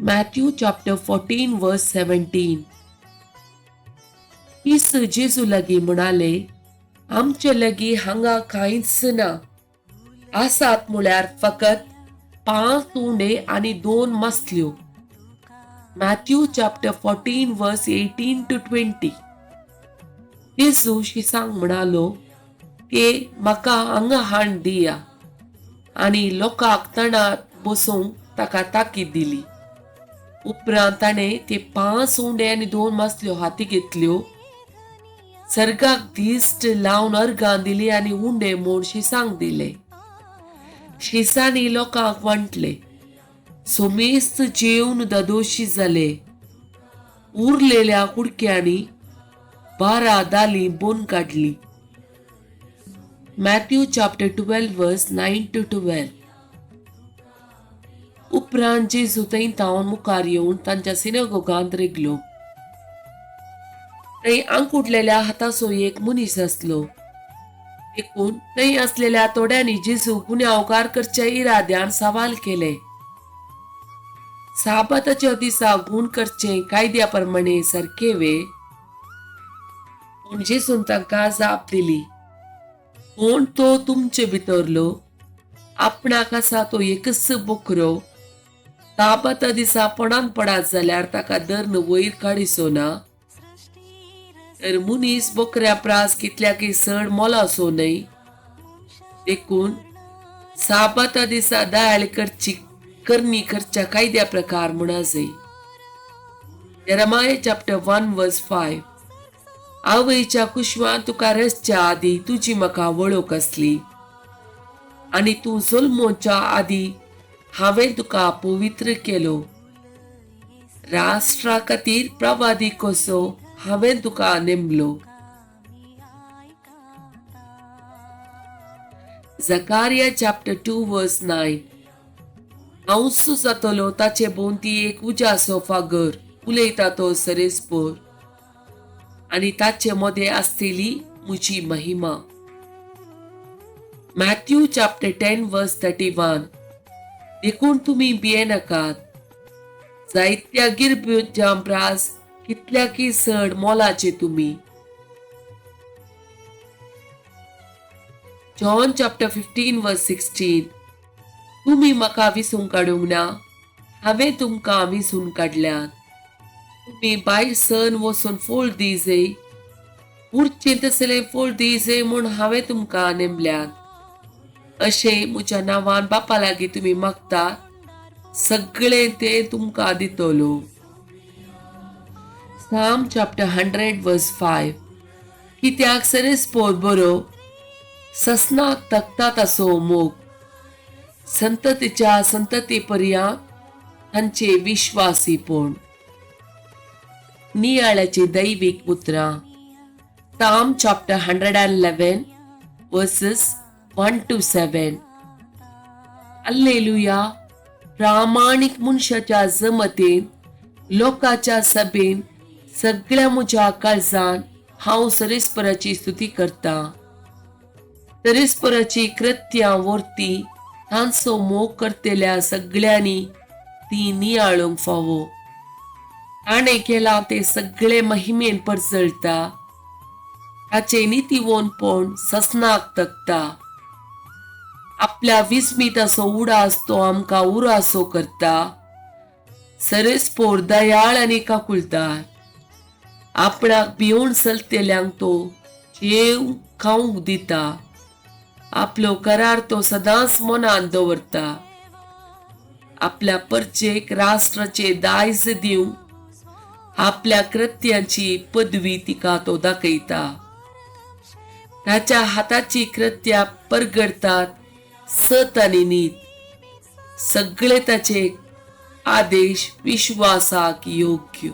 Matthew chapter 14 verse 17. इस जेजू लागीं म्हणाले, आमचे लागीं हांगा कांयच ना, आसात म्हळ्यार फकत 5 उंडे आनी 2 मासल्यो. Matthew chapter 14 verse 18 to 20. जेजू शिसांक म्हणालो ते म्हाका हांगा हाण दिया, आनी लोकांक तणार बसोवंक ताका ताकीद दिली. उपरांत ताणें ते 5 उंडे आनी 2 मासल्यो हाती घेतल्यो, सर्गाक दिश्ट लावन अर्गां दिली आनी उंडे म्हूण शिसांक दिले. शिसांनी लोकांक वांटले. सोमेस्त जेवन दादोशी जाले. उरलेल्या कुडक्यांनी 12 दाली बोन काडली. Matthew chapter 12 verse 9 to 12. उपरांत जेजू थंय तावन मुखार येवन तांच्या सिनेगोगांत रिगलो. थंय आंकुटलेल्या हाताचो एक मनीस आसलो. देखून थंय आसलेल्या थोड्यांनी जेजू गुन्यांवकार करच्या इराद्यान सवाल केले, साबाताच्या दिसा गूण करचें कायद्या प्रमाणे सारकें वे? पूण जेजून तांकां जाप दिली, कोण तो तुमचे भितरलो आपणाक आसा तो एकच बोकरो साबाता दिसा पणान पडात जाल्यार ताका दर्न वयर काडिसो ना? तर मनीस बोकऱ्या प्रास कितल्याकय चड मोलाचो न्हय? देखून साबाता दिसा दयाळ करची करणी करच्या कायद्या प्रकार म्हणा जाय. Jeremiah chapter 1 verse 5. आवयच्या कुशवान तुका रसच्या आदी तुजी म्हाका वळख आसली, आनी तूं जल्मोच्या आदी हांवें तुका पवित्र केलो. राष्ट्रा खातीर प्रवादी कसो हांवें तुका नेमलो. Zechariah chapter 2 verse 9. हांवच जातलो ताचे भोंवती एक उज्याचो फागर उलयता तो सरेस्पोर, आनी ताचे मदें आसतली म्हजी महिमा. Matthew chapter 10 verse 31. देखून तुमी भियेनाकात, जायत्या गिरब्यां प्रास कितल्याकय चड मोलाचे तुमी. John chapter 15 verse 16. तुमी म्हाका विसूंक काडूंक ना, हांवें तुमकां विसून काडल्यात. तुमी भायर सन वचून फळ दी जाय, उरचें तसलें फळ दी जाय म्हूण हांवें तुमकां नेमल्यात. अशें म्हज्या नांवान बापा लागीं तुमी मागतात, सगळें तें तुमकां दितलो. Psalm chapter 100 verse 5. कित्याक सरेस्पोर बरो ससनाक तकता ताचो मोग, संततीच्या संतती पर्यंत तांचे विश्वासीपण. नियाळाची दैवीक उतरां. Psalm chapter 111 verses 1 to 7. Alleluia. प्रामाणीक मनशाच्या जमतेन, लोकांच्या सभेन, सगळ्या म्हज्या काळजान हांव सरेस्पराची स्तुती करता. सरेस्पराची कृत्यां वर्ती तांचो मोग करतल्या सगळ्यांनी ती नियाळूंक फावो. ताणें केलां तें सगळें महिमेन परजळटा, ताचें नितीवोनपण ससनाक तकता. आपल्या विस्मिताचो उडास तो आमकां उरासो करता. सरेस्पोर दयाळ आनी काकुळदार, आपणाक भिवून चलतल्यांक तो जेव खावंक दिता. आपलो करार तो सदांच मनान दवरता. आपल्या परचेक राष्ट्राचे दायज दिवंक आपल्या कृत्यांची पदवी तिका तो दाखयता. ताच्या हाताची कृत्या परगडतात सत आनी नीत, सगळे ताचे आदेश विश्वासाक योग्य.